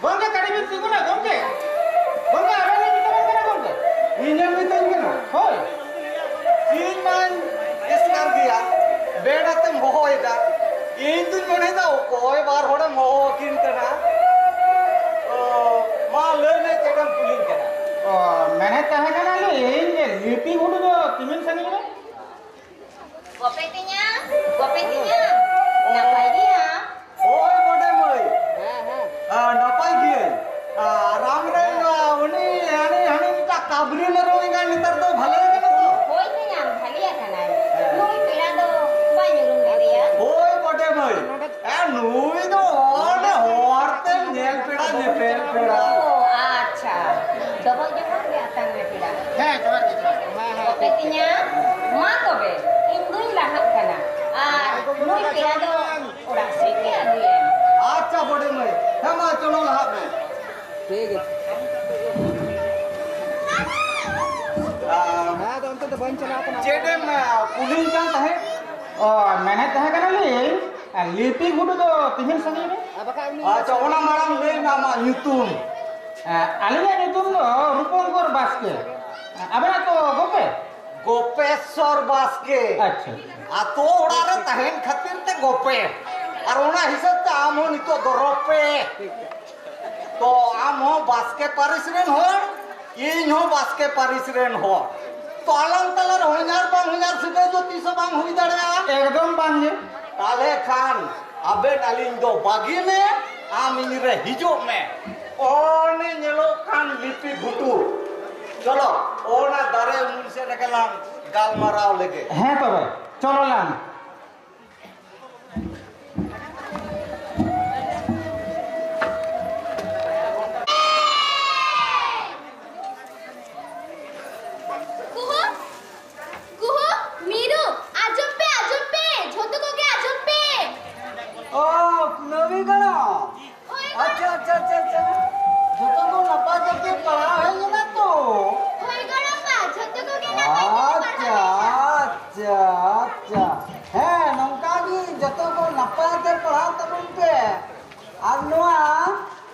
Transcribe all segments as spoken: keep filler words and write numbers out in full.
ᱜᱚᱢᱠᱮ, ᱠᱟᱹᱴᱤᱡ ᱵᱤᱱ ᱛᱤᱸᱜᱩᱱᱟ, ᱜᱚᱢᱠᱮ᱾ ᱜᱚᱢᱠᱮ, ᱟᱵᱮᱱ ᱞᱤᱧ ᱢᱮᱛᱟᱵᱮᱱ ᱠᱟᱱᱟ, ᱜᱚᱢᱠᱮ᱾ ᱤᱧᱮᱢ ᱢᱮᱛᱟᱹᱧ ᱠᱟᱱᱟ? ᱦᱳᱭ᱾ ᱤᱧ ᱢᱟᱧ ᱮᱥᱠᱟᱨ ᱜᱮᱭᱟ, ᱵᱮᱰ ᱟᱛᱮᱢ ᱦᱚᱦᱚᱭᱮᱫᱟ᱾ ᱤᱧ ᱫᱩᱧ ᱢᱚᱱᱮᱭᱮᱫᱟ, ᱚᱠᱚᱭ ᱵᱟᱨ ᱦᱚᱲᱮᱢ ᱦᱚᱦᱚ ᱟᱹᱠᱤᱱ ᱠᱟᱱᱟ? ᱚ, ᱢᱟ ᱞᱟᱹᱭ ᱢᱮ, ᱪᱮᱫ ᱮᱢ ᱠᱩᱞᱤᱧ ᱠᱟᱱᱟ? ᱚ, ᱢᱮᱱᱮᱫ ᱛᱟᱦᱮᱸ ᱠᱟᱱᱟᱞᱤᱧ ᱡᱮ ᱞᱤᱯᱤ ᱜᱷᱩᱴᱩ ᱫᱚ ᱛᱤᱢᱤᱱ ᱥᱟᱺᱜᱤᱧ ᱨᱮ? ᱜᱚᱯᱮ ᱛᱮᱧᱟᱝ, ᱜᱚᱯᱮ ᱛᱮᱧᱟᱝ, ᱱᱟᱯᱟᱭ ᱜᱮᱭᱟᱢ? ᱦᱳᱭ, ᱵᱚᱰᱮ ᱢᱟᱹᱭ᱾ ᱦᱮᱸ, ᱦᱮᱸ᱾ ᱟᱨ ᱱᱟᱯᱟᱭ ᱜᱤᱭᱟᱹᱧ᱾ ᱟᱨ ᱟᱢᱨᱮᱱ, ᱟ, ᱩᱱᱤ, ᱦᱟᱹᱱᱤ, ᱦᱟᱹᱱᱤ ᱢᱤᱫᱴᱟᱝ ᱠᱟᱵᱽᱨᱤ ᱢᱮᱨᱚᱢ ᱮᱸᱜᱟ ᱱᱮᱛᱟᱨ ᱫᱚ ᱵᱷᱟᱞᱮ ᱟᱠᱟᱱᱟ ᱛᱚ? ᱦᱳᱭ ᱛᱮᱧᱟᱝ, ᱵᱷᱟᱞᱮ ᱟᱠᱟᱱᱟᱭ᱾ ᱦᱮᱸ᱾ ᱱᱩᱭ ᱯᱮᱲᱟ ᱫᱚ ᱵᱟᱹᱧ ᱩᱨᱩᱢ ᱞᱮᱫᱮᱭᱟ᱾ ᱦᱳᱭ, ᱵᱚᱰᱮ ᱢᱟᱹᱭ᱾ ᱮ, ᱱᱩᱭ ᱫᱚ ᱚᱸᱰᱮ ᱦᱚᱨ ᱛᱮ ᱧᱮᱞ ᱯᱮᱲᱟ, ᱧᱮᱯᱮᱞ ᱯᱮᱲᱟ᱾ ᱚ, ᱟᱪᱪᱷᱟ᱾ ᱰᱚᱵᱚᱞ ᱡᱚᱦᱟᱨ ᱜᱮ ᱟᱛᱟᱝ ᱨᱮ ᱯᱮᱲᱟ᱾ ᱦᱮᱸ, ᱡᱚᱦᱟᱨ ᱜᱮ, ᱡᱚᱦᱟᱨ ᱜᱮ᱾ ᱢᱟ ᱦᱮᱸ᱾ ᱜᱚᱯᱮ ᱛᱤᱧᱟ, ᱢᱟ ᱛᱚᱵᱮ, ᱤᱧ ᱫᱩᱧ ᱞᱟᱦᱟᱜ ᱠᱟᱱᱟ᱾ ᱟᱨ ᱱᱩᱭ ᱯᱮᱲᱟ ᱫᱚ ᱚᱲᱟᱜ ᱥᱮᱫ ᱜᱮ ᱟᱹᱜᱩᱭᱮᱢ᱾ ᱟᱪᱪᱷᱟ, ᱵᱚᱰᱮ ᱢᱟᱹᱭ᱾ ᱦᱮᱸ, ᱢᱟ, ᱪᱚᱞᱚ, ᱞᱟᱦᱟᱜ ᱢᱮ᱾ ᱴᱷᱤᱠ ᱜᱮᱭᱟ᱾ ᱟᱨ ᱦᱮᱸ, ᱟᱫᱚ ᱚᱱᱛᱮ ᱫᱚ ᱵᱟᱹᱧ ᱪᱟᱞᱟᱣ ᱠᱟᱱᱟ᱾ ᱪᱮᱫ ᱮᱢ, ᱟ, ᱠᱩᱞᱤᱧ ᱠᱟᱱ ᱛᱟᱦᱮᱸᱫ? ᱚ, ᱢᱮᱱᱮᱫ ᱛᱟᱦᱮᱸ ᱠᱟᱱᱟᱞᱤᱧ, ᱟᱨ ᱞᱤᱯᱤ ᱜᱷᱩᱴᱩ ᱫᱚ ᱛᱤᱢᱤᱱ ᱥᱟᱺᱜᱤᱧ ᱨᱮ? ᱟᱪᱪᱷᱟ, ᱚᱱᱟ ᱢᱟᱲᱟᱝ ᱞᱟᱹᱭ ᱢᱮ ᱟᱢᱟᱜ ᱧᱩᱛᱩᱢ᱾ ᱮ, ᱟᱹᱞᱤᱧᱟᱜ ᱧᱩᱛᱩᱢ ᱫᱚ ᱨᱩᱯᱚᱝᱠᱚᱨ ᱵᱟᱥᱠᱮ᱾ ᱟᱵᱮᱱᱟᱜ ᱫᱚ ᱜᱚᱯᱮ? ᱜᱚᱯᱮᱥᱚᱨ ᱵᱟᱥᱠᱮ᱾ ᱟᱪᱪᱷᱟ᱾ ᱟᱛᱳ ᱚᱲᱟᱜ ᱨᱮ ᱛᱟᱦᱮᱱ ᱠᱷᱟᱹᱛᱤᱨ ᱛᱮ ᱜᱚᱯᱮ᱾ ᱟᱨ ᱚᱱᱟ ᱦᱤᱥᱟᱹᱵ ᱛᱮ ᱟᱢ ᱦᱚᱸ ᱱᱤᱛᱚᱜ ᱫᱚ ᱨᱚᱯᱮ᱾ ᱛᱚ ᱟᱢ ᱦᱚᱸ ᱵᱟᱥᱠᱮ ᱯᱟᱹᱨᱤᱥ ᱨᱮᱱ ᱦᱚᱲ, ᱤᱧ ᱦᱚᱸ ᱵᱟᱥᱠᱮ ᱯᱟᱹᱨᱤᱥ ᱨᱮᱱ ᱦᱚᱲ᱾ ᱛᱚ ᱟᱞᱟᱝ ᱛᱟᱞᱟᱨᱮ ᱦᱚᱧᱦᱟᱨ ᱵᱟᱝ ᱦᱚᱧᱦᱟᱨ ᱥᱟᱹᱜᱟᱹᱭ ᱫᱚ ᱛᱤᱥ ᱦᱚᱸ ᱵᱟᱝ ᱦᱩᱭ ᱫᱟᱲᱮᱭᱟᱜᱼᱟ᱾ ᱮᱠᱫᱚᱢ ᱵᱟᱝ ᱜᱮ᱾ ᱛᱟᱦᱞᱮ ᱠᱷᱟᱱ ᱟᱵᱮᱱ ᱟᱹᱞᱤᱧ ᱫᱚ ᱵᱟᱹᱜᱤ ᱢᱮ, ᱟᱢ ᱤᱧ ᱨᱮ ᱦᱤᱡᱩᱜ ᱢᱮ᱾ ᱚᱱᱮ ᱧᱮᱞᱚᱜ ᱠᱟᱱ ᱞᱤᱯᱤ ᱜᱷᱩᱴᱩ, ᱪᱚᱞᱚ ᱚᱱᱟ ᱫᱟᱨᱮ ᱩᱢᱩᱞ ᱥᱮᱫ ᱨᱮᱜᱮ ᱞᱟᱝ ᱜᱟᱞᱢᱟᱨᱟᱣ ᱞᱮᱜᱮ᱾ ᱦᱮᱸ ᱛᱚᱵᱮ, ᱪᱚᱞᱚ ᱞᱟᱝ᱾ ᱠᱩᱦᱩ, ᱠᱩᱦᱩ, ᱢᱤᱨᱩ, ᱟᱸᱡᱚᱢ ᱯᱮ, ᱟᱸᱡᱚᱢ ᱯᱮ, ᱡᱷᱚᱛᱚ ᱠᱚᱜᱮ ᱟᱸᱡᱚᱢ ᱯᱮ᱾ ᱚ, ᱠᱩᱱᱟᱹᱢᱤ ᱜᱟᱲᱟ᱾ ᱦᱳᱭ, ᱟᱪᱪᱷᱟ, ᱟᱪᱪᱷᱟ, ᱟᱪᱪᱷᱟ, ᱟᱪᱪᱷᱟ᱾ ᱡᱷᱚᱛᱚ ᱠᱚ ᱱᱟᱯᱟᱭ ᱛᱮᱯᱮ ᱯᱟᱲᱦᱟᱣ ᱦᱮᱡ ᱞᱮᱱᱟ ᱛᱚ? ᱦᱳᱭ, ᱜᱚᱲᱚᱢᱵᱟ, ᱡᱷᱚᱛᱚ ᱠᱚᱜᱮ ᱱᱟᱯᱟᱭ ᱛᱮᱞᱮ ᱯᱟᱲᱦᱟᱣ ᱟᱪᱪᱷᱟ, ᱞᱮᱱᱟ᱾ ᱟᱪᱪᱷᱟ, ᱟᱪᱪᱷᱟ᱾ ᱦᱮᱸ, ᱱᱚᱝᱠᱟ ᱜᱮ ᱡᱚᱛᱚ ᱠᱚ ᱱᱟᱯᱟᱭ ᱛᱮ ᱯᱟᱲᱦᱟᱣ ᱛᱟᱵᱚᱱ ᱯᱮ᱾ ᱟᱨ ᱱᱚᱣᱟ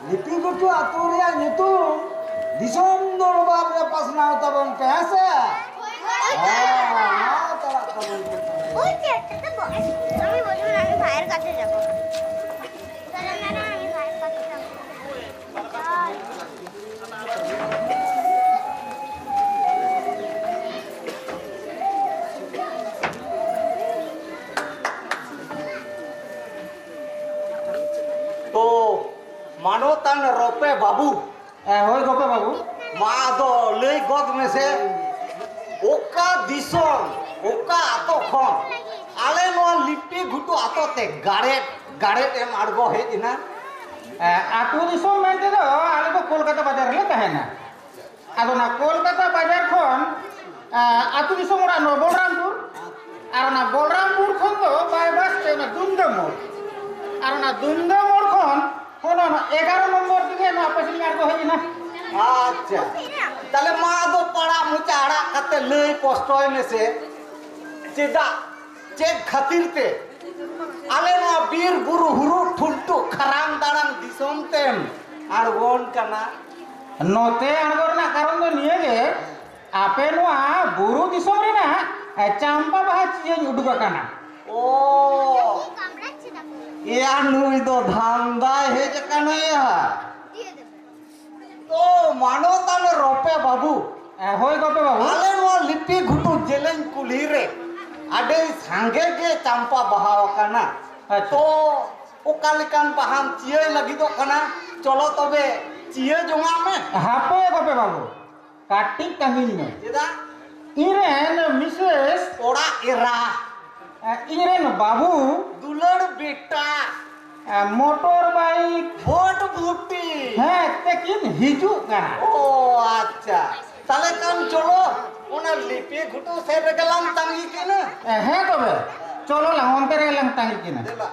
ᱞᱤᱯᱤ ᱟᱹᱛᱩ ᱨᱮᱭᱟᱜ ᱧᱩᱛᱩᱢ ᱫᱤᱥᱚᱢ ᱫᱚᱨᱵᱟᱨ ᱨᱮ ᱯᱟᱥᱱᱟᱣ ᱛᱟᱵᱚᱱ ᱯᱮ, ᱦᱮᱸ ᱥᱮ? ᱦᱮᱸ, ᱢᱟ ᱪᱟᱞᱟᱜ ᱛᱟᱵᱚᱱ ᱯᱮ᱾ ᱳᱭ ᱪᱮᱫ, ᱪᱮᱫ ᱵᱚ-, আমি বললাম না, আমি ভাইয়ের কাছে যাবো। বললাম না, না, আমি ভাইয়ের কাছে যাবো। ᱛᱚ, ᱢᱟᱱᱚᱛᱟᱱ ᱨᱚᱯᱮ ᱵᱟᱹᱵᱩ᱾ ᱦᱮᱸ, ᱦᱳᱭ ᱜᱚᱯᱮ ᱵᱟᱹᱵᱩ᱾ ᱢᱟ ᱟᱫᱚ ᱞᱟᱹᱭ ᱜᱚᱫ ᱢᱮᱥᱮ, ᱚᱠᱟ ᱫᱤᱥᱚᱢ, ᱚᱠᱟ ᱟᱛᱳ ᱠᱷᱚᱱ ᱟᱞᱮ ᱱᱚᱣᱟ ᱞᱤᱯᱤ ᱜᱷᱩᱴᱩ ᱟᱛᱳ ᱛᱮ ᱜᱟᱲᱮᱫ ᱜᱟᱲᱮᱫ ᱮᱢ ᱟᱬᱜᱚ ᱦᱮᱡ ᱮᱱᱟ? ᱮ, ᱟᱹᱛᱩ ᱫᱤᱥᱚᱢ ᱢᱮᱱᱛᱮ ᱫᱚ ᱟᱞᱮ ᱫᱚ ᱠᱳᱞᱠᱟᱛᱟ ᱵᱟᱡᱟᱨ ᱨᱮᱞᱮ ᱛᱟᱦᱮᱱᱟ᱾ ᱟᱫᱚ ᱚᱱᱟ ᱠᱳᱞᱠᱟᱛᱟ ᱵᱟᱡᱟᱨ ᱠᱷᱚᱱ, ᱟ, ᱟᱹᱛᱩ ᱫᱤᱥᱚᱢ ᱚᱲᱟᱜ ᱱᱚᱣᱟ ᱵᱚᱞᱨᱟᱢᱯᱩᱨ, ᱟᱨ ᱚᱱᱟ ᱵᱚᱞᱨᱟᱢᱯᱩᱨ ᱠᱷᱚᱱ ᱫᱚ ᱵᱟᱭ ᱵᱟᱥ ᱛᱮ ᱚᱱᱟ ᱫᱩᱢᱫᱟᱹ ᱢᱳᱲ, ᱟᱨ ᱚᱱᱟ ᱫᱩᱢᱫᱟᱹ ᱢᱳᱲ ᱠᱷᱚᱱ ᱚᱱᱟ, ᱚᱱᱟ ᱮᱜᱟᱨᱚ ᱱᱚᱢᱵᱚᱨ ᱛᱮᱜᱮ ᱱᱚᱣᱟ ᱟᱯᱮ ᱥᱮᱫ ᱟᱬᱜᱚ ᱦᱮᱡ ᱮᱱᱟ᱾ ᱟᱪᱪᱷᱟ, ᱛᱟᱦᱞᱮ ᱢᱟ ᱟᱫᱚ ᱯᱟᱲᱟᱜ ᱢᱚᱪᱟ ᱟᱲᱟᱜ ᱠᱟᱛᱮ ᱞᱟᱹᱭ ᱯᱚᱥᱴᱚᱭ ᱢᱮᱥᱮ, ᱪᱮᱫᱟᱜ, ᱪᱮᱫ ᱠᱷᱟᱹᱛᱤᱨ ᱛᱮ ᱟᱞᱮ ᱱᱚᱣᱟ ᱵᱤᱨ ᱵᱩᱨᱩ ᱦᱩᱨᱩ ᱴᱷᱩᱱᱴᱩ ᱠᱷᱟᱨᱟᱝ ᱫᱟᱲᱟᱝ ᱫᱤᱥᱚᱢ ᱛᱮᱢ ᱟᱬᱜᱚᱱ ᱠᱟᱱᱟ? ᱱᱚᱛᱮ ᱟᱬᱜᱚ ᱨᱮᱱᱟᱜ ᱠᱟᱨᱚᱱ ᱫᱚ ᱱᱤᱭᱟᱹ ᱜᱮ, ᱟᱯᱮ ᱱᱚᱣᱟ ᱵᱩᱨᱩ ᱫᱤᱥᱚᱢ ᱨᱮᱱᱟᱜ, ᱮ, ᱪᱟᱢᱯᱟ ᱵᱟᱦᱟ ᱪᱤᱭᱟᱹᱧ ᱩᱰᱩᱠ ᱟᱠᱟᱱᱟ᱾ ᱳ, ᱮᱭᱟ ᱱᱩᱭ ᱫᱚ ᱫᱷᱟᱱᱫᱟᱭ ᱦᱮᱡ ᱟᱠᱟᱱᱟᱭᱟ᱾ ᱛᱚ, ᱢᱟᱱᱚᱛᱟᱱ ᱨᱚᱯᱮ ᱵᱟᱹᱵᱩ᱾ ᱮ, ᱦᱳᱭ ᱜᱚᱯᱮ ᱵᱟᱹᱵᱩ᱾ ᱟᱞᱮ ᱱᱚᱣᱟ ᱞᱤᱯᱤ ᱜᱷᱩᱴᱩ ᱡᱮᱞᱮᱧ ᱠᱩᱞᱦᱤ ᱨᱮ ᱟᱹᱰᱤ ᱥᱟᱸᱜᱮ ᱜᱮ ᱪᱟᱢᱯᱟ ᱵᱟᱦᱟ ᱟᱠᱟᱱᱟ᱾ ᱟᱪᱪᱷᱟ᱾ ᱛᱚ, ᱚᱠᱟ ᱞᱮᱠᱟᱱ ᱵᱟᱦᱟᱢ ᱪᱤᱭᱟᱹᱭ ᱞᱟᱹᱜᱤᱫᱚᱜ ᱠᱟᱱᱟ? ᱪᱚᱞᱚ ᱛᱚᱵᱮ ᱪᱤᱭᱟᱹ ᱡᱚᱝᱟᱜ ᱢᱮ᱾ ᱦᱟᱯᱮ ᱜᱚᱯᱮ ᱵᱟᱹᱵᱩ, ᱠᱟᱹᱴᱤᱡ ᱛᱟᱺᱜᱤᱧ ᱢᱮ᱾ ᱪᱮᱫᱟᱜ? ᱤᱧᱨᱮᱱ ᱢᱤᱥᱮᱥ᱾ ᱚᱲᱟᱜ ᱮᱨᱟ᱾ ᱮ, ᱤᱧᱨᱮᱱ ᱵᱟᱹᱵᱩ᱾ ᱫᱩᱞᱟᱹᱲ ᱵᱮᱴᱟ᱾ ᱮ, ᱢᱚᱴᱚᱨ ᱵᱟᱭᱤᱠ᱾ ᱵᱷᱳᱴ ᱵᱷᱩᱴᱤ᱾ ᱦᱮᱸ, ᱛᱮᱠᱤᱱ ᱦᱤᱡᱩᱜ ᱠᱟᱱᱟ᱾ ᱳ, ᱟᱪᱪᱷᱟ᱾ ᱛᱟᱦᱞᱮ ᱠᱷᱟᱱ ᱪᱚᱞᱚ, ᱚᱱᱟ ᱞᱤᱯᱤ ᱜᱷᱩᱴᱩ ᱥᱮᱫ ᱨᱮᱜᱮ ᱞᱟᱝ ᱛᱟᱺᱜᱤ ᱠᱤᱱᱟ᱾ ᱮ, ᱦᱮᱸ ᱛᱚᱵᱮ, ᱪᱚᱞᱚ ᱞᱟᱝ ᱚᱱᱛᱮ ᱨᱮᱜᱮ ᱞᱟᱝ ᱛᱟᱺᱜᱤ ᱠᱤᱱᱟ᱾ ᱫᱮᱞᱟ᱾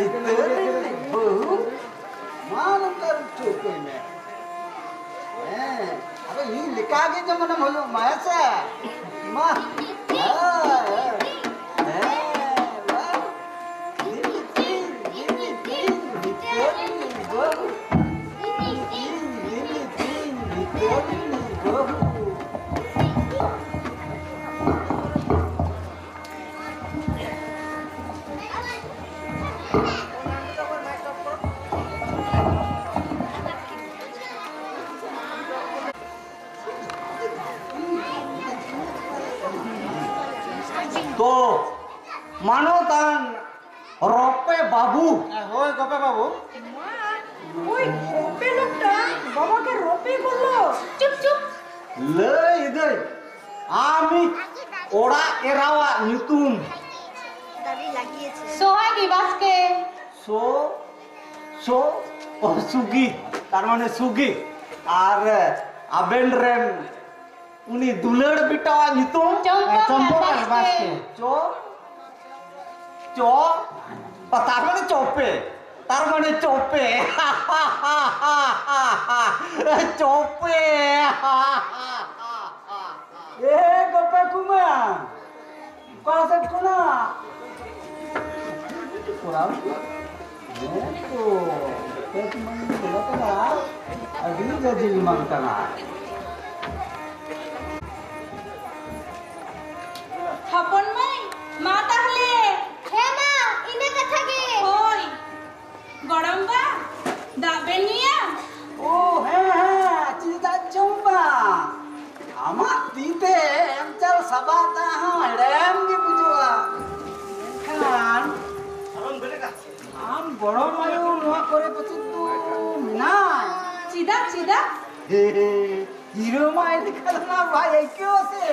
ᱵᱟᱹᱦᱩ, ᱢᱟ ᱱᱚᱝᱠᱟ ᱨᱩᱯ ᱴᱷᱟᱹᱣᱠᱟᱹᱭ ᱢᱮ᱾ ᱦᱮᱸ, ᱟᱫᱚ ᱤᱧ ᱞᱮᱠᱟ ᱜᱮ ᱡᱮᱢᱚᱱᱮᱢ ᱦᱩᱭᱩᱜ ᱢᱟ, ᱦᱮᱸ ᱥᱮ? ᱢᱟ᱾ ᱦᱮᱸ, ᱦᱮᱸ᱾ ᱦᱮᱸ, ᱢᱟ᱾ ᱨᱤᱢᱤ ᱛᱤᱧ, ᱨᱤᱢᱤ ᱛᱤᱧ, ᱵᱷᱤᱛᱟᱹᱨ ᱨᱤᱱᱤᱡ ᱵᱟᱹᱦᱩ᱾ ᱨᱤᱢᱤ ᱛᱤᱧ, ᱨᱤᱢᱤ ᱛᱤᱧ, ᱵᱷᱤᱛᱟᱹᱨ ᱨᱤᱱᱤᱡ ᱵᱟᱹᱦᱩ᱾ ᱛᱚ, ᱢᱟᱱᱚᱛᱟᱱ ᱨᱚᱯᱮ ᱵᱟᱹᱵᱩ᱾ ᱦᱳᱭ, ᱜᱚᱯᱮ ᱵᱟᱹᱵᱩ᱾ ᱢᱟ, ᱳᱭ ᱨᱚᱯᱮ ᱞᱳᱠᱴᱟ ᱵᱟᱵᱟকে রপে বলল। চুপ, চুপ। ᱞᱟᱹᱭ ᱫᱟᱹᱧ, ᱟᱢᱤᱡ ᱚᱲᱟᱜ ᱮᱨᱟᱣᱟᱜ ᱧᱩᱛᱩᱢ? ᱥᱚᱦᱟᱜᱤ ᱵᱟᱥᱠᱮ᱾ ᱥᱚ, ᱥᱚ, ᱚ, ᱥᱩᱜᱤ, ᱛᱟᱨ ᱢᱟᱱᱮ ᱥᱩᱜᱤ᱾ ᱟᱨ ᱟᱵᱮᱱ ᱨᱮᱱ ᱩᱱᱤ ᱫᱩᱞᱟᱹᱲ ᱵᱮᱴᱟᱣᱟᱜ ᱧᱩᱛᱩᱢ? ᱪᱚᱢᱯᱚᱠ ᱪᱚᱢᱯᱚᱠ ᱵᱟᱥᱠᱮ᱾ ᱵᱟᱥᱠᱮ᱾ ᱪᱚ, ᱪᱚ, ᱚ, ᱛᱟᱨ ᱢᱟᱱᱮ ᱪᱚᱯᱮ, ᱛᱟᱨ ᱢᱟᱱᱮ ᱪᱚᱯᱮ᱾ ᱪᱚᱯᱮ᱾ ᱮ ᱜᱚᱯᱮ ᱠᱩᱢᱟ, ᱚᱠᱟ ᱥᱮᱫ ᱠᱷᱚᱱᱟᱜ? ᱠᱚᱲᱟ ᱦᱚᱯᱚᱱ᱾ ᱦᱮᱸ ᱛᱚ, ᱯᱮ ᱢᱟᱹᱭ ᱧᱮᱞᱚᱜ ᱠᱟᱱᱟ, ᱟᱹᱰᱤ ᱡᱟᱹᱡᱤᱞ ᱮᱢᱟᱱ ᱠᱟᱱᱟ᱾ ᱦᱚᱯᱚᱱ ᱢᱟᱹᱭ, ᱢᱟ ᱛᱟᱦᱞᱮ᱾ ᱦᱮᱸ ᱢᱟ, ᱤᱱᱟᱹ ᱠᱟᱛᱷᱟ ᱜᱮ᱾ ᱦᱳᱭ᱾ ᱜᱚᱲᱚᱢ ᱵᱟ, ᱫᱟᱜ ᱵᱮᱱ ᱧᱩᱭᱟ? ᱳ, ᱦᱮᱸ, ᱦᱮᱸ, ᱪᱮᱫᱟᱜ ᱪᱚᱝ ᱵᱟᱝ᱾ ᱟᱢᱟᱜ ᱛᱤ ᱛᱮ ᱮᱢ ᱪᱟᱞ ᱥᱟᱵᱟᱜ ᱫᱟᱜ ᱦᱚᱸ ᱦᱮᱲᱮᱢ ᱜᱮ ᱵᱩᱡᱩᱜᱼᱟ᱾ ᱢᱮᱱᱠᱷᱟᱱ ᱟᱢ ᱜᱚᱲᱚᱢ ᱟᱭᱳ ᱱᱚᱣᱟ ᱠᱚᱨᱮ ᱯᱟᱪᱮᱫ ᱫᱚ ᱢᱮᱱᱟᱭ᱾ ᱪᱮᱫᱟᱜ, ᱪᱮᱫᱟᱜ? ᱦᱮ, ᱦᱮ, ᱦᱤᱨᱳ ᱢᱟ ᱤᱫᱤ ᱠᱟᱛᱮ ᱢᱟ ᱵᱟᱭ ᱟᱹᱭᱠᱟᱹᱣᱟ ᱥᱮ᱾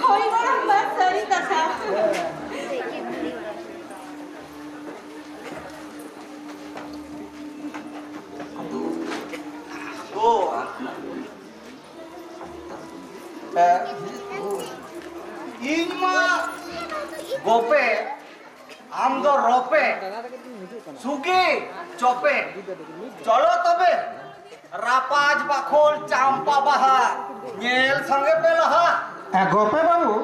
ᱦᱳᱭ ᱜᱚᱲᱚᱢ ᱵᱟ, ᱥᱟᱹᱨᱤ ᱠᱟᱛᱷᱟ᱾ ᱳ, ᱤᱧ ᱢᱟ ᱜᱚᱯᱮ ᱟᱢ ᱫᱚ ᱨᱚᱯᱮ, ᱥᱩᱜᱤ ᱪᱚᱯᱮ᱾ ᱪᱚᱞᱚ ᱛᱚᱵᱮ, ᱨᱟᱯᱟᱡᱽ ᱵᱟᱠᱷᱳᱞ ᱪᱟᱢᱯᱟ ᱵᱟᱦᱟ ᱧᱮᱞ ᱥᱟᱸᱜᱮ ᱯᱮ ᱞᱟᱦᱟ᱾ ᱮ, ᱜᱚᱯᱮ ᱵᱟᱹᱵᱩ,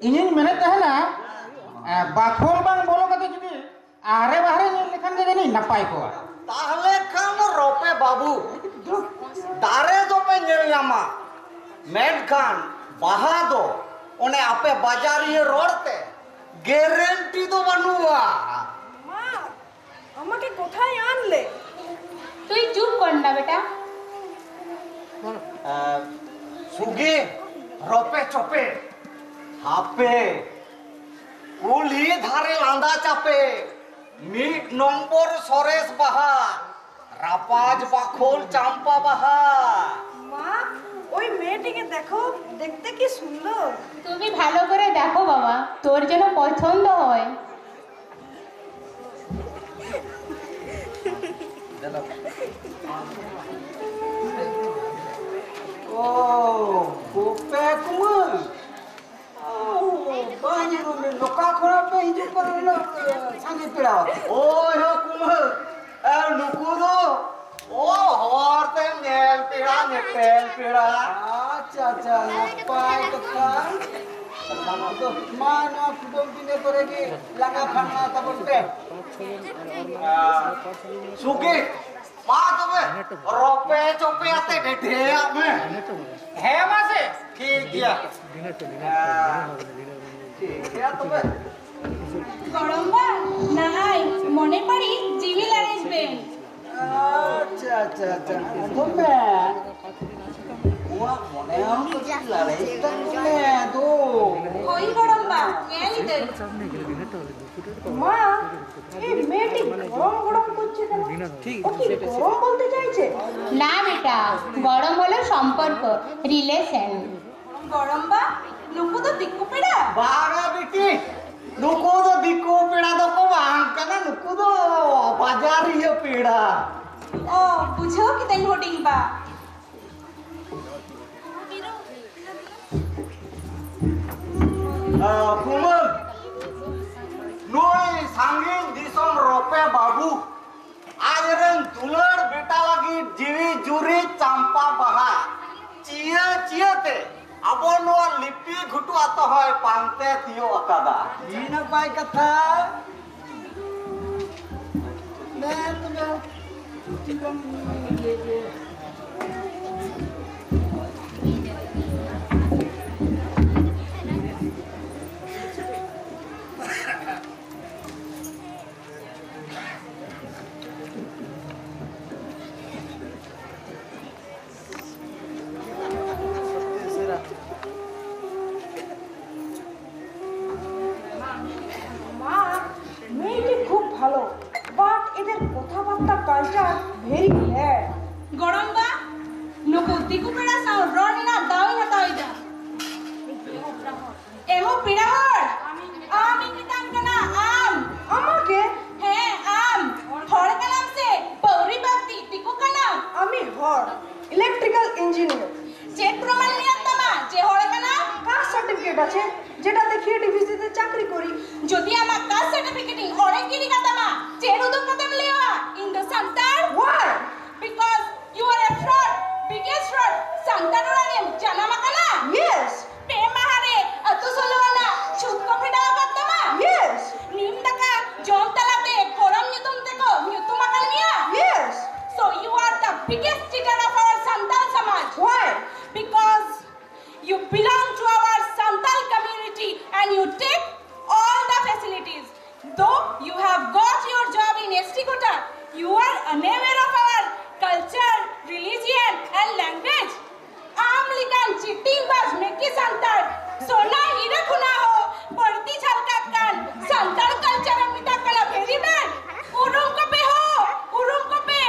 ᱤᱧᱤᱧ ᱢᱮᱱᱮᱫ ᱛᱟᱦᱮᱱᱟ, ᱮ, ᱵᱟᱠᱷᱳᱞ ᱵᱟᱝ ᱵᱚᱞᱚ ᱠᱟᱛᱮ ᱡᱩᱫᱤ ᱟᱦᱨᱮ ᱵᱟᱦᱨᱮ ᱧᱮᱞ ᱞᱮᱠᱷᱟᱱ ᱜᱮ ᱡᱟᱹᱱᱤᱡ ᱱᱟᱯᱟᱭ ᱠᱚᱜᱼᱟ᱾ ᱛᱟᱦᱞᱮ ᱠᱷᱟᱱ ᱨᱚᱯᱮ ᱵᱟᱹᱵᱩ, ᱫᱟᱨᱮ ᱫᱚᱯᱮ ᱧᱮᱞ ᱧᱟᱢᱟ, ᱢᱮᱱᱠᱷᱟᱱ ᱵᱟᱦᱟ ᱫᱚ ᱚᱱᱮ ᱟᱯᱮ ᱵᱟᱡᱟᱨᱤᱭᱟᱹ ᱨᱚᱲ ᱛᱮ ᱜᱮᱨᱮᱱᱴᱤ ᱫᱚ ᱵᱟᱹᱱᱩᱜᱼᱟ᱾ মা, আমাকে কোথায় আনলে? তুই চুপ কর না বেটা। আহ, সুগি, রপে চপে, হাপে, ᱠᱩᱞᱦᱤ ᱫᱷᱟᱨᱮ ᱞᱟᱸᱫᱟ ᱪᱟᱯᱮ, ᱢᱤᱫ ᱱᱚᱢᱵᱚᱨ ᱥᱚᱨᱮᱥ ᱵᱟᱦᱟ, ᱨᱟᱯᱟᱡᱽ ᱵᱟᱠᱷᱳᱞ ᱪᱟᱢᱯᱟ ᱵᱟᱦᱟ᱾ মা, ওই মেয়েটিকে দেখো, দেখতে কি সুন্দর। তুমি ভালো করে দেখো বাবা, তোর যেন পছন্দ হয়। ও, ᱠᱚᱯᱮ ᱠᱩᱢᱟᱹᱝ᱾ ᱚ, ᱵᱟᱝ ᱧᱮᱞᱚᱜ ᱢᱮ, ᱱᱚᱝᱠᱟ ᱠᱷᱚᱱᱟᱜ ᱯᱮ ᱦᱤᱡᱩᱜ ᱠᱟᱱᱟ, ᱩᱱᱟᱹᱜ ᱥᱟᱸᱜᱮ ᱯᱮᱲᱟ ᱟᱛᱮ᱾ ᱳᱭ ᱦᱳ ᱠᱩᱢᱟᱹᱝ, ᱟᱨ ᱱᱩᱠᱩ ᱫᱚ, ᱳ, ᱦᱚᱨ ᱛᱮ ᱧᱮᱞ ᱯᱮᱲᱟ, ᱧᱮᱯᱮᱞ ᱯᱮᱲᱟ᱾ ᱟᱪᱪᱷᱟ, ᱟᱪᱪᱷᱟ, ᱱᱟᱯᱟᱭ ᱠᱟᱛᱷᱟ᱾ ᱟᱫᱚ ᱢᱟ, ᱱᱚᱣᱟ ᱠᱩᱫᱩᱢ ᱵᱤᱱᱟᱹ ᱠᱚᱨᱮ ᱜᱮ ᱞᱟᱸᱜᱟ ᱯᱷᱟᱨᱱᱟ ᱛᱟᱵᱚᱱ ᱯᱮ᱾ ᱟᱨ ᱥᱩᱜᱤ, ᱢᱟ ᱛᱚᱵᱮ, ᱨᱚᱯᱮ ᱪᱚᱯᱮ ᱟᱛᱮ ᱰᱮᱰᱮᱭᱟᱜ ᱢᱮ᱾ ᱦᱮᱸ, ᱢᱟᱥᱮ᱾ ᱴᱷᱤᱠ ᱜᱮᱭᱟ᱾ ᱦᱮᱸ, ᱴᱷᱤᱠ ᱜᱮᱭᱟ ᱛᱚᱵᱮ᱾ ᱜᱚᱲᱚᱢᱵᱟ, ᱱᱟᱦᱟᱭ, ᱢᱚᱱᱮ ᱯᱟᱹᱲᱤ ᱡᱤᱣᱤ ᱞᱟᱲᱮᱡ ᱵᱮᱱ᱾ ᱟᱪᱪᱷᱟ, ᱟᱪᱪᱷᱟ, ᱟᱪᱪᱷᱟ᱾ ᱟᱫᱚ ᱢᱮ, ᱱᱚᱣᱟ ᱢᱚᱱᱮ ᱦᱚᱸ ᱠᱟᱹᱴᱤᱡ ᱞᱟᱲᱮᱡ ᱛᱟᱠᱚ ᱢᱮ ᱫᱚ᱾ ᱦᱳᱭ ᱜᱚᱲᱚᱢᱵᱟ, ᱧᱮᱞ ᱤᱫᱟᱹᱧ᱾ মা, এই মেয়েটি গরম গরম করছে কেন? ও কি গরম বলতে চাইছে? না বেটা, গরম হলো সম্পর্ক, রিলেশন। ᱜᱚᱲᱚᱢᱵᱟ, ᱱᱩᱠᱩ ᱫᱚ ᱫᱤᱠᱩ ᱯᱮᱲᱟ? ᱵᱟᱝᱟ ᱵᱤᱴᱤ, ᱱᱩᱠᱩ ᱫᱚ ᱫᱤᱠᱩ ᱯᱮᱲᱟ ᱫᱚᱠᱚ ᱵᱟᱝ ᱠᱟᱱᱟ, ᱱᱩᱠᱩ ᱫᱚ ᱵᱟᱡᱟᱨᱤᱭᱟᱹ ᱯᱮᱲᱟ᱾ ᱚ, ᱵᱩᱡᱷᱟᱹᱣ ᱠᱤᱫᱟᱹᱧ ᱦᱩᱰᱤᱧ ᱵᱟ᱾ ᱟᱨ ᱠᱩᱢᱟᱹᱝ, ᱱᱩᱭ ᱵᱟᱹᱵᱩ, ᱟᱡᱨᱮᱱ ᱫᱩᱞᱟᱹᱲ ᱵᱮᱴᱟ ᱞᱟᱹᱜᱤᱫ ᱡᱤᱣᱤ ᱡᱩᱨᱤ ᱪᱟᱢᱯᱟ ᱵᱟᱦᱟ ᱪᱤᱭᱟᱹ ᱪᱤᱭᱟᱹᱛᱮ ᱟᱵᱚ ᱱᱚᱣᱟ ᱞᱤᱯᱤ ᱜᱷᱩᱴᱩ ᱟᱛᱳ ᱦᱚᱸᱭ ᱯᱟᱱᱛᱮ ᱛᱤᱭᱳᱜ ᱟᱠᱟᱫᱟ᱾ ᱟᱹᱰᱤ ᱱᱟᱯᱟᱭ ᱠᱟᱛᱷᱟ᱾ ᱫᱮ ᱛᱚᱵᱮ, ᱪᱷᱩᱴᱤ ᱵᱚᱱ ᱤᱭᱟᱹ ᱜᱮ᱾ মা, মেয়েটি খুব ভালো, but এদের কথাবার্তা কালচার ভেরি ব্যাড। গরম বা? ᱱᱩᱠᱩ ᱫᱤᱠᱩ ᱯᱮᱲᱟ ᱥᱟᱶ ᱨᱚᱲ ᱨᱮᱱᱟᱜ ᱫᱟᱣ ᱤᱧ ᱦᱟᱛᱟᱣ ᱮᱫᱟ᱾ ᱮᱦᱳ ᱯᱮᱲᱟ ᱦᱚᱲ, ᱟᱢᱤᱧ ᱢᱮᱛᱟᱢ ᱠᱟᱱᱟ, ᱟᱢ᱾ ᱟᱢᱟᱜᱮ? ᱦᱮᱸ, ᱟᱢ᱾ ᱦᱚᱲ ᱠᱟᱱᱟᱢ ᱥᱮ ᱯᱟᱹᱣᱨᱤ ᱵᱟᱹᱜᱽᱫᱤ ᱫᱤᱠᱩ ᱠᱟᱱᱟᱢ? আমি হড়, ইলেকট্রিক্যাল ইঞ্জিনিয়ার। ᱪᱮᱫ ᱯᱨᱚᱢᱟᱱ ᱢᱮᱱᱟᱜ ᱛᱟᱢᱟ ᱡᱮ ᱦᱚᱲ ᱠᱟᱱᱟᱢ? কাস্ট সার্টিফিকেট আছে, যেটা দেখিয়ে ডিভিসিতে চাকরি করি। ᱡᱩᱫᱤ ᱟᱢᱟᱜ ᱠᱟᱥᱴ ᱥᱟᱨᱴᱤᱯᱷᱤᱠᱮᱴ ᱤᱧ ᱚᱲᱮᱡ ᱜᱤᱰᱤ ᱠᱟᱛᱟᱢᱟ, ᱪᱮᱫ ᱩᱫᱩᱜ ᱠᱟᱛᱮᱢ ᱞᱟᱹᱭᱟ ᱤᱧ ᱫᱚ Santal? Why? Because you are a fraud, biggest fraud. Santal ᱚᱲᱟᱜ ᱨᱮᱢ ᱡᱟᱱᱟᱢ ᱟᱠᱟᱱᱟ? Yes. ᱯᱮ ᱢᱟᱦᱟ ᱨᱮ ᱟᱹᱛᱩ ᱥᱳᱞᱳ ᱟᱱᱟᱜ ᱪᱷᱩᱛ ᱠᱚ ᱯᱷᱮᱰᱟᱣ ᱟᱠᱟᱫ ᱛᱟᱢᱟ? Yes. ᱱᱤᱢ ᱫᱟᱠᱟ ᱡᱚᱢ ᱛᱟᱞᱟᱛᱮ ᱠᱚᱨᱚᱢ ᱧᱩᱛᱩᱢ ᱛᱮᱠᱚ ᱧᱩᱛᱩᱢ ᱟᱠᱟᱫ ᱢᱮᱭᱟ? Yes. So you are the biggest cheater of our Santal ᱥᱚᱢᱟᱡᱽ. Why? Because you belong to our Santal community and you take all the facilities. Though you have got your job in S T quota, you are unaware of our culture, religion and language. ᱟᱢ ᱞᱮᱠᱟᱱ cheating ᱵᱟᱡᱽ ᱢᱮᱠᱤ Santal ᱥᱚᱱᱟ ᱦᱤᱨᱟᱹ ᱠᱷᱚᱱᱟᱜ ᱦᱚᱸ ᱵᱟᱹᱲᱛᱤ ᱡᱷᱟᱞᱠᱟᱜ ᱠᱟᱱ Santal culture ᱮᱢ ᱢᱮᱛᱟᱜ ᱠᱟᱱᱟ ᱵᱷᱮᱨᱤ bed. ᱩᱨᱩᱢ ᱠᱚᱯᱮ ᱦᱳ, ᱩᱨᱩᱢ ᱠᱚᱯᱮ᱾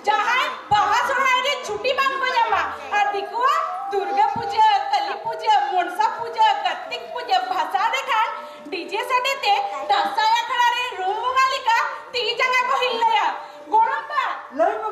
ᱡᱟᱦᱟᱸᱭ ᱵᱟᱦᱟ ᱥᱚᱨᱦᱟᱭ ᱨᱮ ᱪᱷᱩᱴᱤ ᱵᱟᱝ ᱠᱚ ᱧᱟᱢᱟ ᱟᱨ ᱫᱤᱠᱩᱣᱟᱜ ᱫᱩᱨᱜᱟᱹ ᱯᱩᱡᱟᱹ, ᱠᱟᱹᱞᱤ ᱯᱩᱡᱟᱹ, ᱢᱚᱱᱥᱟ ᱯᱩᱡᱟᱹ, ᱠᱟᱨᱛᱤᱠ ᱯᱩᱡᱟᱹ, ᱵᱷᱟᱥᱟ ᱨᱮᱠᱷᱟᱱ ᱰᱤᱡᱮ ᱥᱟᱰᱮ ᱛᱮ ᱫᱟᱸᱥᱟᱭ ᱟᱠᱷᱲᱟ ᱨᱮ ᱨᱩᱢ ᱵᱚᱸᱜᱟ ᱞᱮᱠᱟ ᱛᱤ ᱡᱟᱸᱜᱟ ᱠᱚ ᱦᱤᱞᱟᱹᱭᱟ᱾ ᱜᱚᱲᱚᱢ ᱵᱟ, ᱞᱟᱹᱭ ᱢᱮ᱾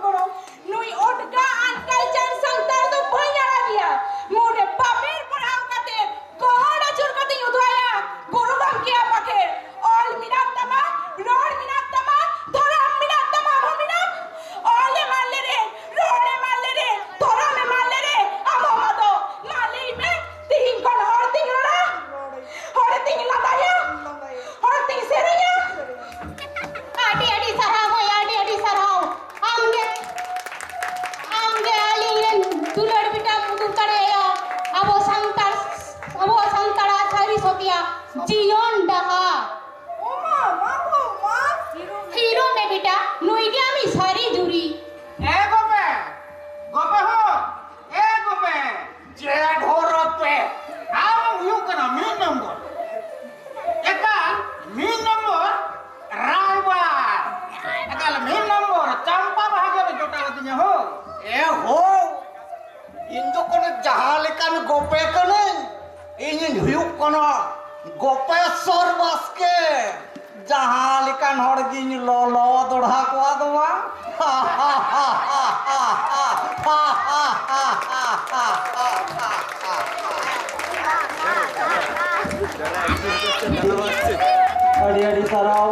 ᱡᱟᱦᱟᱸ ᱞᱮᱠᱟᱱ ᱜᱚᱯᱮ ᱠᱟᱹᱱᱟᱹᱧ, ᱤᱧᱤᱧ ᱦᱩᱭᱩᱜ ᱠᱟᱱᱟ ᱜᱚᱯᱮᱥᱚᱨ ᱵᱟᱥᱠᱮ᱾ ᱡᱟᱦᱟᱸ ᱞᱮᱠᱟᱱ ᱦᱚᱲ ᱜᱤᱧ ᱞᱚᱞᱚ ᱫᱚᱲᱦᱟ ᱠᱚᱣᱟ ᱫᱚ ᱵᱟᱝ᱾ ᱟᱹᱰᱤ ᱟᱹᱰᱤ ᱥᱟᱨᱦᱟᱣ᱾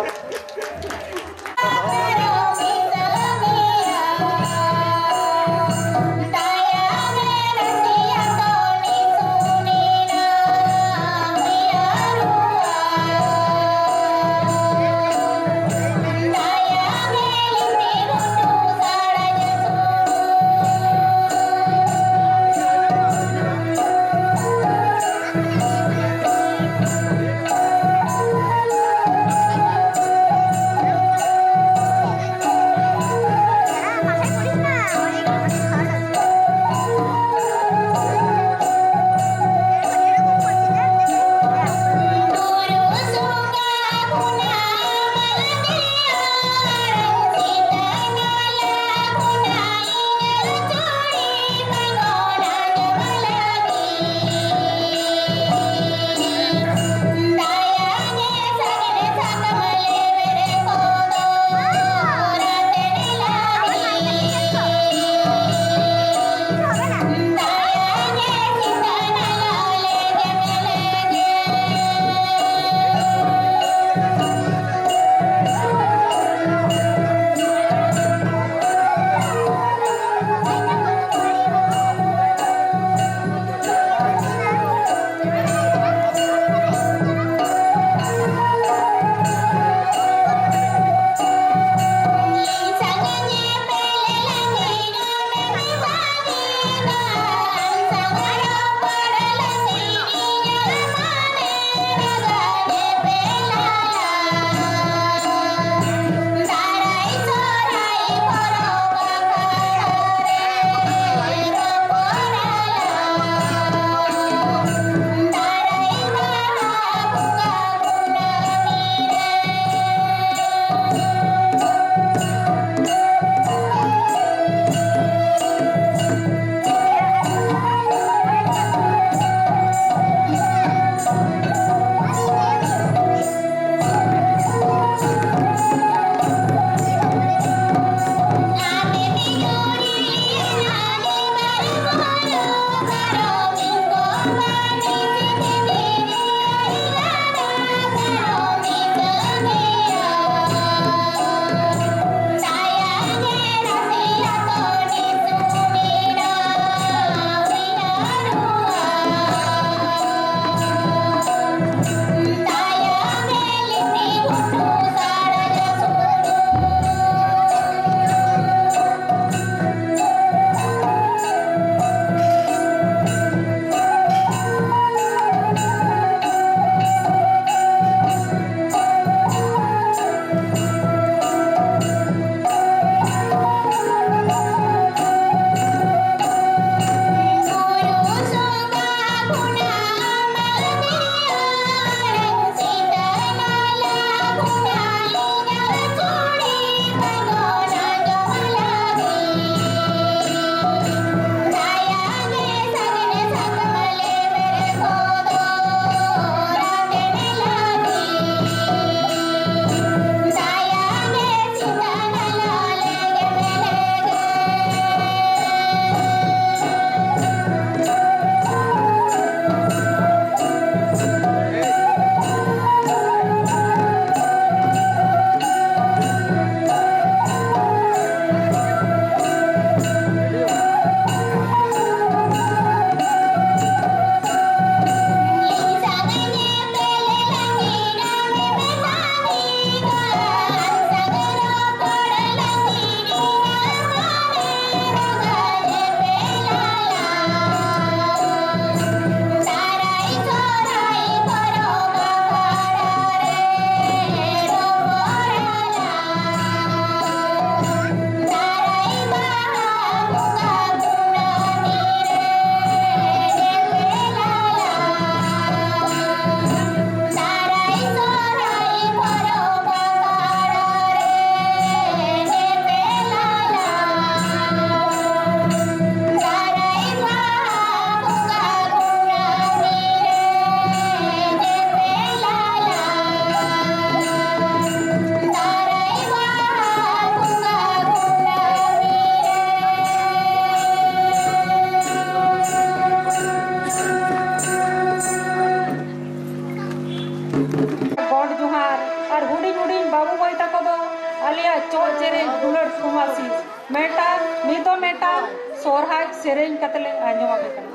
ᱦᱩᱰᱤᱧ ᱦᱩᱰᱤᱧ ᱵᱟᱹᱵᱩ ᱢᱟᱹᱭ ᱛᱟᱠᱚ ᱫᱚ ᱟᱞᱮᱭᱟᱜ ᱪᱚᱜ ᱪᱮᱨᱮᱧ ᱫᱩᱞᱟᱹᱲ ᱠᱚᱢᱟᱥᱤ ᱢᱤᱫᱴᱟᱝ, ᱱᱤᱛ ᱫᱚ ᱢᱤᱫᱴᱟᱝ ᱥᱚᱨᱦᱟᱭ ᱥᱮᱨᱮᱧ ᱠᱟᱛᱮ ᱞᱮ ᱟᱸᱡᱚᱢ ᱟᱯᱮ ᱠᱟᱱᱟ᱾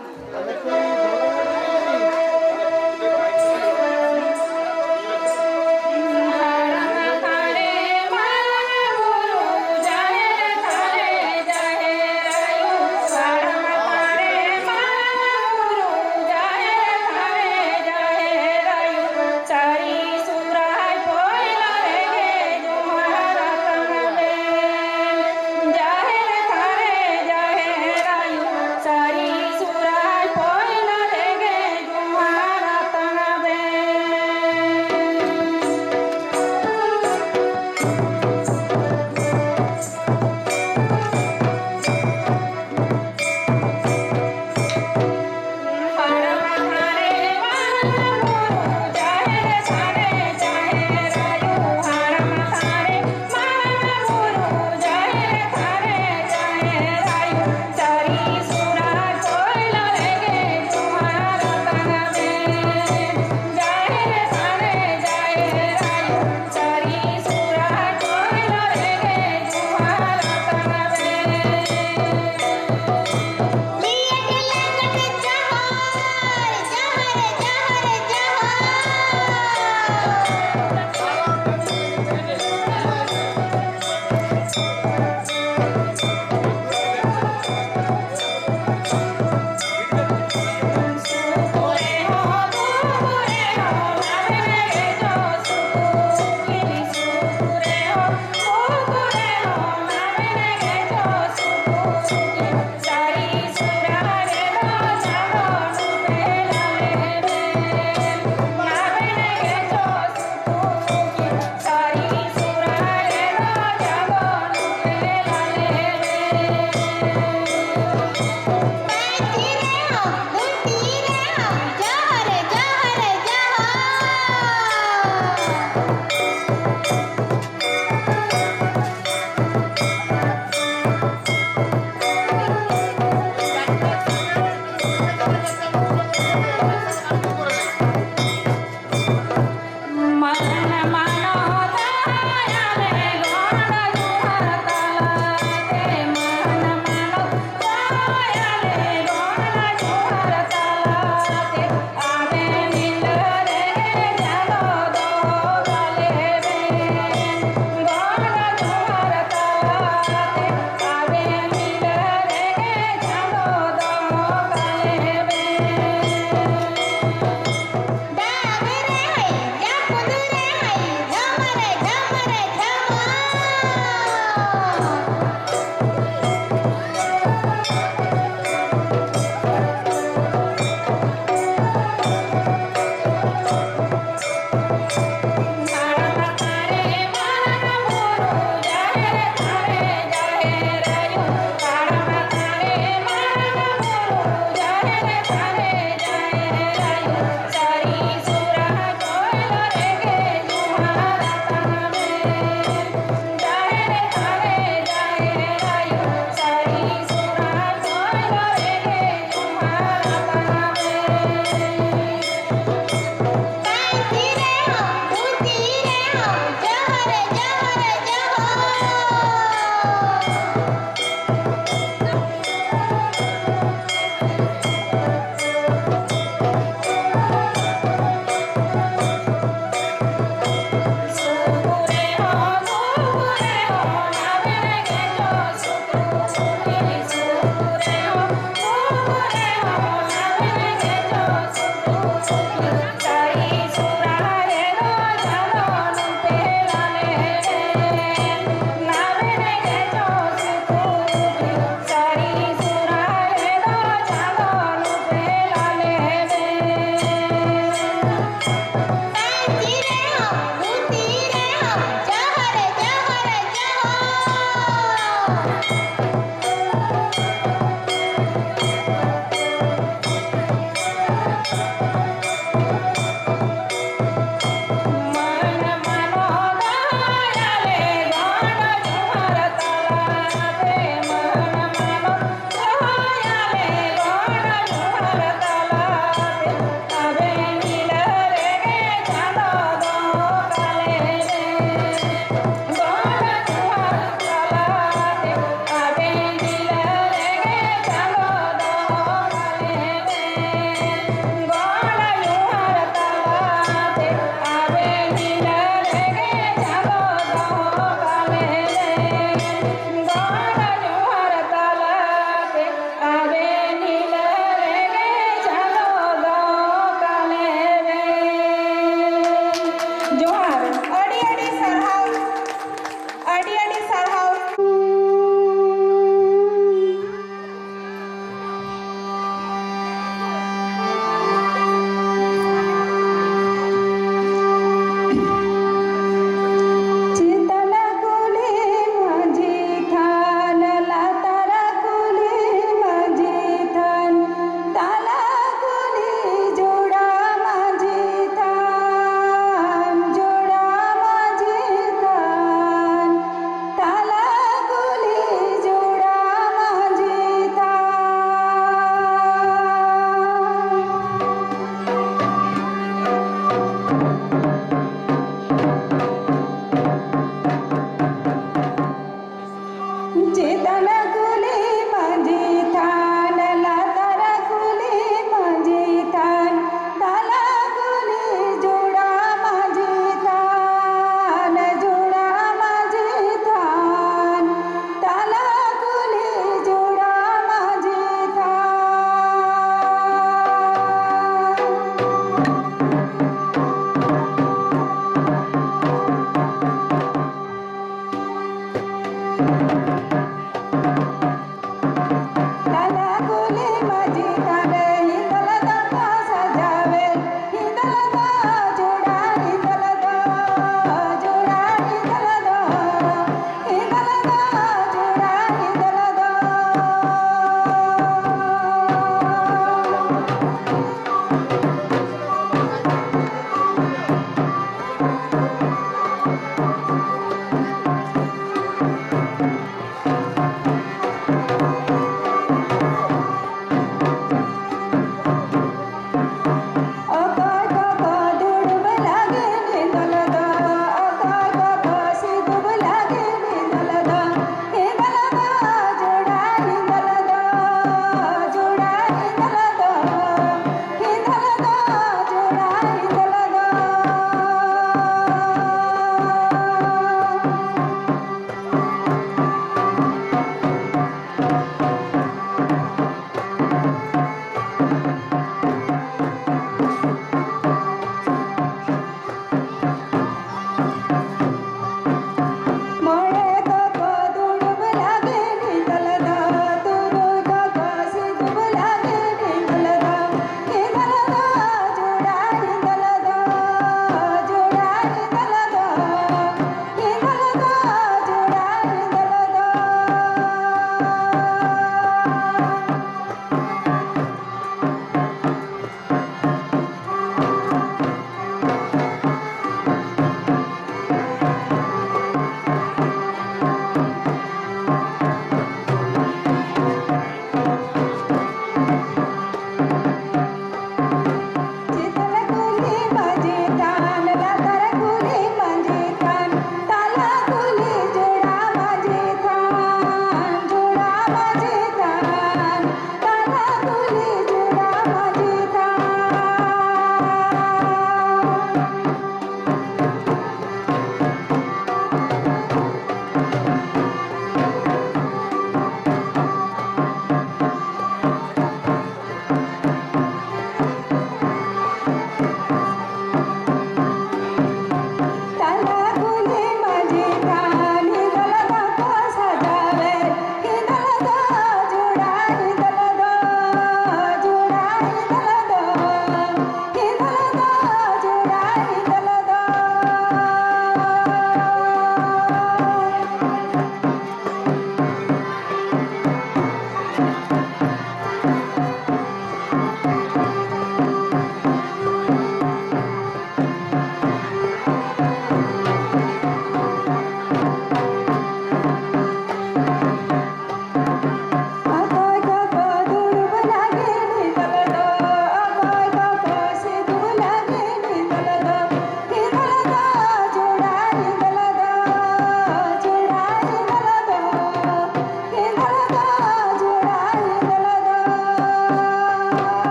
ᱡᱚᱦᱟᱨ, ᱟᱹᱰᱤ ᱟᱹᱰᱤ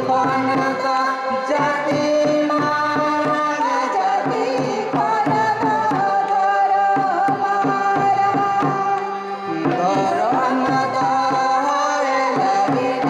ᱠᱷᱚᱱ ᱫᱚ ᱡᱟᱹᱛᱤ ᱢᱟᱨᱟᱝ, ᱡᱟᱹᱛᱤ ᱠᱷᱚᱱ ᱫᱚ ᱫᱷᱚᱨᱚᱢ ᱢᱟᱨᱟᱝ᱾ ᱫᱷᱚᱨᱚᱢ ᱫᱚᱦᱚᱭ ᱞᱟᱹᱜᱤᱫ